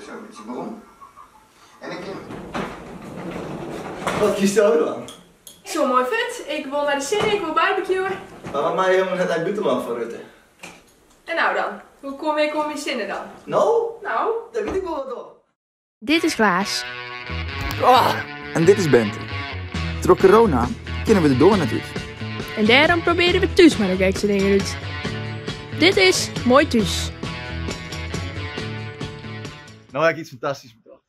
zo'n bytsje brún. En ik kin. Wat kiest do dan? Zo moai fut. Ik wol nei de sinne, ik wol barbecueë. Mar wat mei helemaal net nei it bûtenlân foar Rutte? En nou dan? Hoe kom ik oan myn sinne dan? No? Nou? Dêr wit ik wol wat op. Dit is Klaas. Oh, en dit is Bente. Troch corona kinne we de doar net út. En dêrom probearje we thús mar de gekste dingen út. Dit is Moai Thús. No ha ik iets fantastysk betocht.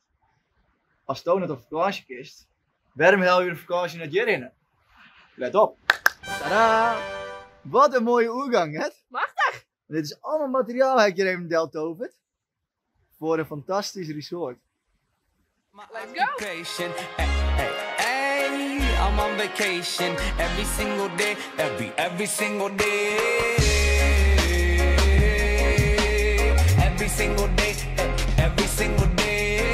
Asto net op fakânsje kinst, wêrom helje we de fakânsje net hjirhinne? Let op. Tadaa! Wat in moaie oergang, net? Machtich! Dit is allemaal materiaal ha ik hjir even deltoverd. Foar in fantastysk resort. Let's go! I'm on vacation every single day, every every single day. Every single day, every single day.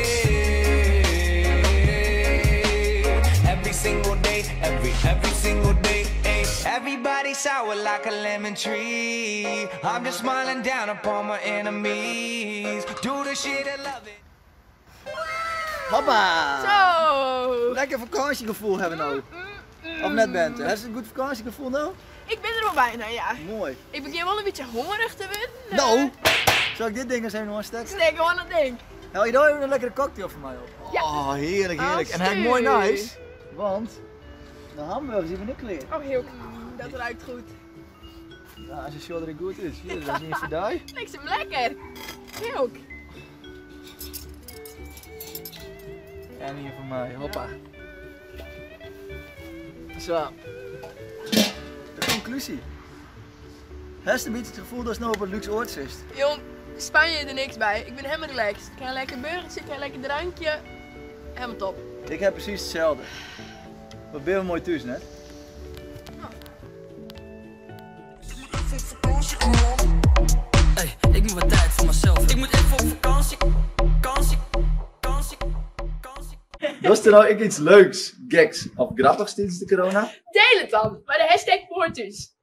Every single day, every every single day. Everybody sour like a lemon tree. I'm just smiling down upon my enemies. Do the shit I love it. Hoppa! Zo! Lekker fakânsjegefoel ha we no. Of net Bente? Hast in goed fakânsjegefoel no? Ik bin der wol byna, ja. Moai. Ik begjin wol in bytsje hongerich te wurden. No! Sil ik dit ding ris even oanstekke? Stek oan dat ding. Helje do even in lekkere cocktail foar my op? Ja. Oh, hearlik, hearlik. En ha ik moai nijs, want de hamburgers dy binne ek klear. Oh, heel dat ruikt goed. Ja, se sjogge der ek goed út. Hier, dat is ien foar dy. Bliksem lekker. Heerlijk. En ien foar my. Hoppa. Zo. De konklúzje. Hast in bytsje it gefoel datst no op in lúks oard sitst? Jong, Spanje der niks by. Ik bin helemaal relaxed. Ik ha in lekker burgertsje, ik ha in lekker drankje. Helemaal top. Ik ha presys itselde. Wat binne we moai thús, net? Hey, ik moet wat tijd voor mezelf. Ik moet even op vakantie. Vakantie, vakantie, vakantie. Dochst der no ek iets leuks, geks of grappichs tidens de corona? Diel it dan mei de hashtag MoaiThús.